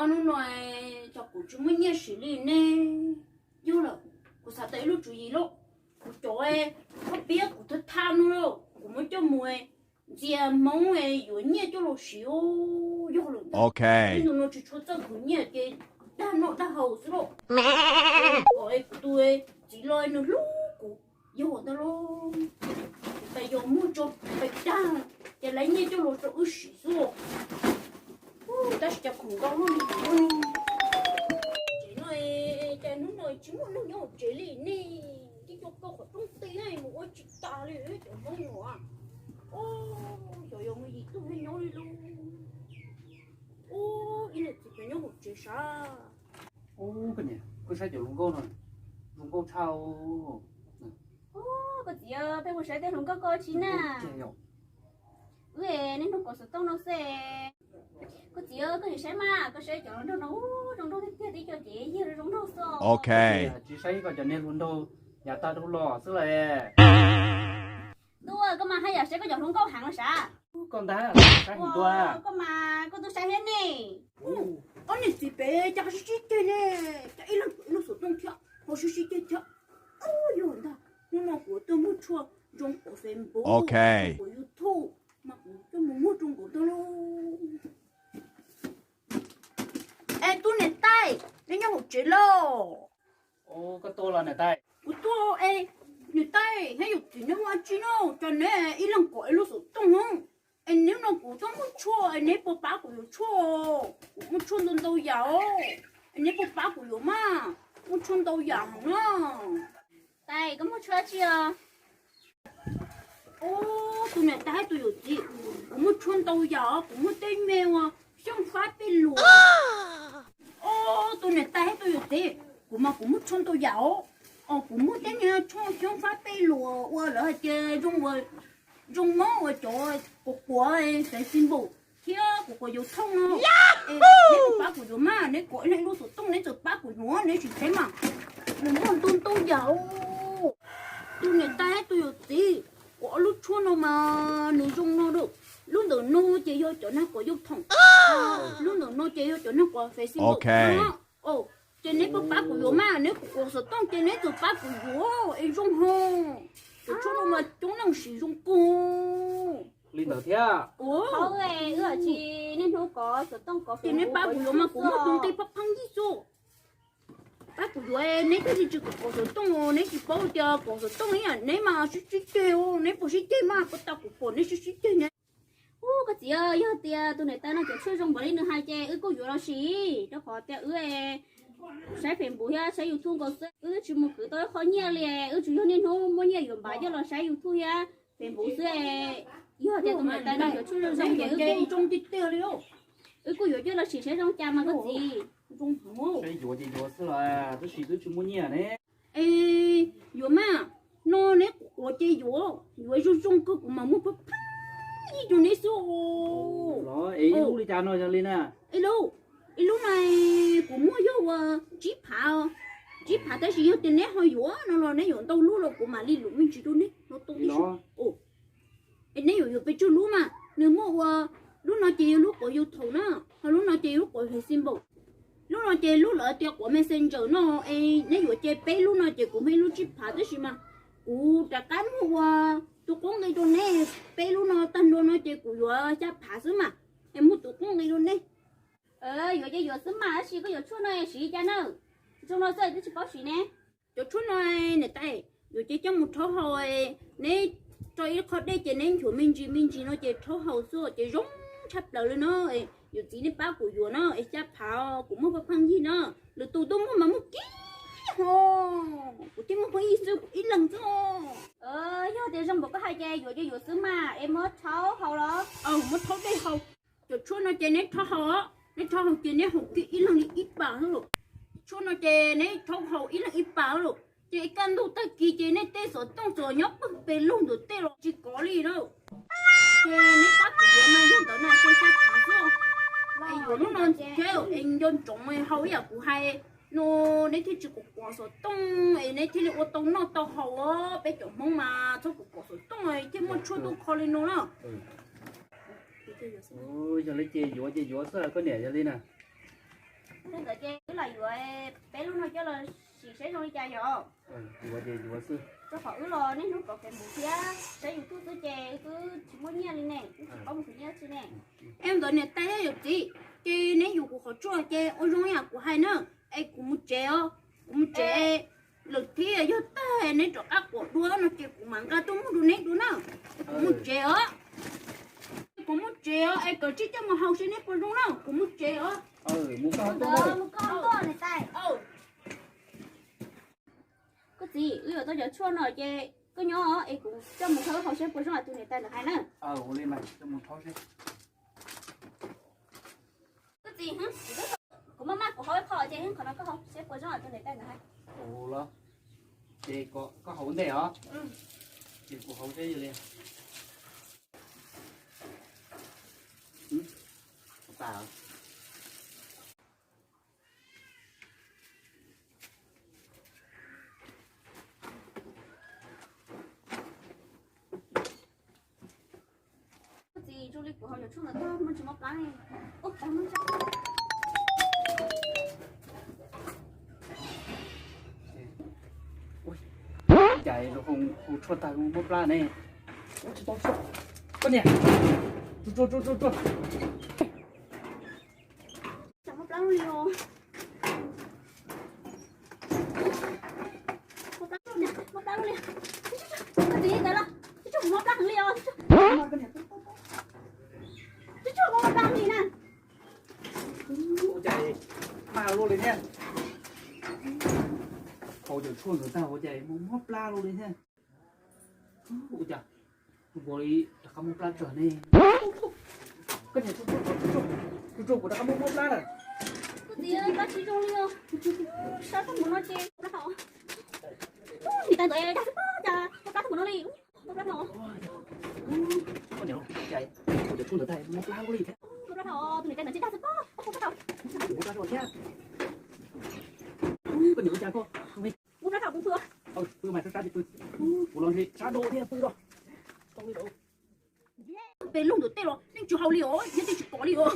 Hnub no cov kuv tsis muaj nyiaj siv li ne. Yog lawm, kuv xav tau ib lub tswv yim lauj. Kuv cov khob piab kuv thaj thaj no lauj, kuv muab coj mus ntxias hmoob yuav nyiaj coj los siv. Yog lawm ntag, ib ntu no tsis tshua txawj khwv nyiaj ces dag noj dag haus xwb lauj. Kom kuv tus txiv los nws hlub kuv, yog ntag lauj. Pes yog muag tso pes dag, ces lawv nyiaj coj los rau wb siv xwb. Tab sis cas khoom ntau luaj li. Tsev no, cas hnub no tsis muaj neeg nyob hauv tsev li ne. Tib co kaw qhov rooj teb mus ua tsis tas li cov hmoob no. Xyov yog mus yim tug nyob li lauj. Ib niam txiv pem nyob hauv tsev sav. Koj niam, koj saib cov hluas nkauj no, zoo nkauj tshaj. Koj txiv, peb mus saib tej hluas nkauj koj tsis na. Wb niaj hnub kov xov tooj no xwb. Koj txiv, koj tsis saib mas, koj saib cov hluas nraug no, zoo nraug tiag tiag, tib co cev yig zoo nraug xwb. Tsis saib koj cov niag hluas nraug yav tag dhau los xwb las. Tub, koj mas haj yam saib koj cov hluas nkauj heev los sav. Koj ntag, saib hais dua. Koj mas koj twb saib thiab ne. Ob niam txiv pem cas sib sib ceg ne, cas ib leeg ib lub xov tooj thiab ho sib sib ceg thiab. Yog ntag, hnub no kuv tuaj muag tshuaj zoo pov Facebook, pov YouTube, mas kuv coj mus muag rau nkawd tau lauj. Es tub niam tais, neb nyob hauv tsev lauj? Kuv tuaj es, niam tais, thiab yus txiv neb ua tsi no, cas neb ib leeg kov ib lub xov tooj no? Es hnub no kuv tuaj muag tshuaj es neb puas pab kuv yuav tshuaj? Kuv muaj tshuaj ntau ntau yam os, es neb puas pab kuv yuav mas? Muaj tshuaj ntau yam heev na. Tais, koj muag tshuaj tsi os? Tus niam tais thiab tus yawm txiv, kuv muaj tshuaj ntau yam os, kuv muaj tej me uas xyooj fab pej lus. Tus niam tais thiab tus yawm txiv, kuv mas kuv muaj tshuaj ntau yam os. Kuv muaj tej niag tshuaj xyooj fab pej lus uas lawv hais tias zoo, zoo mob uas cov quav quav Facebook thiab quav quav YouTube no. Neb puas pab kuv yuav mas? Neb kov ib leeg ib lub xov tooj, neb txawm pab kuv yuav, neb tsis txhob mas. Nws muaj ntau ntau yam. Tus niam tais thiab tus yawm txiv, kuv ob lub tshuaj no mas nws zoo no lauj. Lub ntawm no ces yog cov neeg quav YouTube, lub ntawm no ces yog cov neeg quav Facebook no. Ces neb puas pab kuv yuav mas? Neb kuv quav xov tooj ces neb txawm pab kuv yuav es zoo ho. Cov tshuaj no mas coob leej siv zoo kawg. Li ntawd thiab. Ces neb pab kuv yuav mas kuv muaj tus nqi pheej pheej yig xwb. Pab kuv yuav, neb thiaj li tsis quav xov tooj, neb tsis paub tias quav xov tooj ib yam neb mas sib sib ceg, neb puas sib ceg mas? Puas tau kuv pom neb sib sib ceg ne. Ub, koj txiv, yog tias tus niam tais no cov tshuaj zoo npaum li nws hais ces wb kuj yuav los sis, rau qhov tias wb saib Facebook thiab saib YouTube nkaus xwb, wb twb tsis mus khwv tau ib qho nyiaj li, wb tsuas yog niaj hnub muaj nyiaj yuav npav coj los saib YouTube thiab Facebook xwb. Yog tias tus niam tais no cov tshuaj zoo zoo ces wb kuj yuav coj los sim saib zoo cas mas koj txiv. Saib yuav ces yuav xwb los tab sis twb tsis muaj nyiaj ne. Es yuav mas, no neb quav ces yuav, yuav zoo zoo kawg kuv mam muab pab pab ib tug neb xwb. Los es ib lub li cas no yog li na? Ib lub, ib lub no kuv muaj yog ua tsib phav, tsib phav tab sis yog tias neb ho yuav no los neb yuav ntau lub los kuv mam li lus me ntsis rau neb no tau ib lub. Es neb yuav yuav pes tsawg lub mas? Nws muaj ua, lub no ces yog lub quav YouTube na, ho lub no ces yog lub quav Facebook, lub no ces lub lawv tias quav Messenger no. Es neb yuav ces peb lub no ces kuv muaj ib lub tsib phav tab sis mas kuv rov qab muab ua tus qub nqi rau neb. Peb lub no tag nrho no ces kuv yuav xya phav xwb mas, es muaj tus qub nqi rau neb. Yuav ces yuav xwb mas, tab sis koj yuav tshuaj no siv li cas na? Zoo no xwb twb tsis paub siv ne. Cov tshuaj no niam tais, yuav ces coj mus rhaub haus, neb tso ib qho dej ces neb nchuav me ntsis me ntsis no ces rhaub haus xwb ces zoo tshaj plaws li no. Yawm txiv nej pab kuv yuav no es xya phav, kuv muaj pheej pheej yig no. Lwm tus tuaj muaj mas muaj kiag ho, kuv thiaj muaj pheej yig xwb, kuv ib leeg xwb. Yog tias zoo npaum koj hais ces yuav ces yuav xwb mas, es muab rhaub haus los? Muab rhaub dej haus. Cov tshuaj no ces neb rhaub haus, neb rhaub haus ces neb haus kiag ib leeg li ib pas xwb lauj. Tshuaj no ces neb rhaub haus ib leeg ib pas xwb lauj. Ces kaj ntug tag kis ces nej tej xov tooj txawm nyob pawg pes lug ntawm tej los tsis kov li na. Ces neb pab kuv yuav mas yog ntawd na, ces xya phav xwb. Es yuav lub no thiab es nco ntsoov haus ib yam kuv hais no, neb thiaj tsis quav quav xov tooj es neb thiaj li ua tau noj tau haus. Peb cov Hmoob mas txhob quav quav xov tooj thiaj muaj tshuaj tuaj kho li no na. Yog li ces yuav ces yuav xwb koj niam, yog li na. Li ntawd ces wb los yuav peb lub no coj los sim seb zoo li cas yom. Rau qhov wb los niaj hnub kov Facebook thiab saib YouTube xwb ces wb twb tsis muaj nyiaj li ne, wb tsis paub mus khwv nyiaj tsi ne. Es ntawd niam tais thiab yawm txiv, ces neb yuav kuv qhov tshuaj ces ua zoo yam kuv hais na, es kuv mus tsev os, kuv mus tsev. Lwm thib yog tag neb rov qab quas dua no ces kuv mam nqa tuaj muab rau neb dua na. Es kuv mus tsev os, kuv mus tsev os, es koj tsij coj mus haus seb neb puas zoo na, kuv mus tsev os. Koj txiv, wb yuav tau cov tshuaj no ces koj nyob es kuv coj mus kho haus seb puas zoo li tus niam tais ntawd hais na. Koj txiv, kuv maj maj kuv haus ib qho ces qhov no koj haus seb puas zoo li tus niam tais ntawd hais. Ua los, ces koj haus ua ntej os, ces kuv haus seb yog li. Koj txiv, zoo li kuv haus cov tshuaj ntawd tag muaj tsis mob plab li. Cas haus tshuaj tag mob plab ne? Ua tsis tau tshuaj. Koj niam, tsuag tsuag tsuag tsuag. Tsis mob plab li os. Mob plab, mob plab li. Koj txiv, ntawd los, tsis tsuag, mob plab heev li os. Tsis tsuag, mob plab heev li na. Ua cas mag luaj li thiab? Haus cov tshuaj ntawd tag ua cas mob mob plab luaj li thiab? Ua cas tus npua li rov qab mob plab tsawg ne? Koj niam, tsuag tsuag, kuv rov qab mob mob plab lawm. Koj txiv, plab tsis zoo li os. Sab tag npaum no ces plab hau. Niam tais ntawd dag xwb pob, cas mob plab tag npaum no li. Mob plab hau. Koj niam, cas haus cov tshuaj ntawd tag mob plab luaj li thiab? Mob plab hau, tus niam tais ntawd tsis dag xwb pob, mob plab hau. Mob plab hau thiab. Koj niam, ua cas koj mob plab hau kuv pw. Pw mas sab sab tsis pw. Kuv los ntshe sab do thiab pw los. Peb lub ntawm tej los yeej tsis haus li os, yeej tsis pom li os.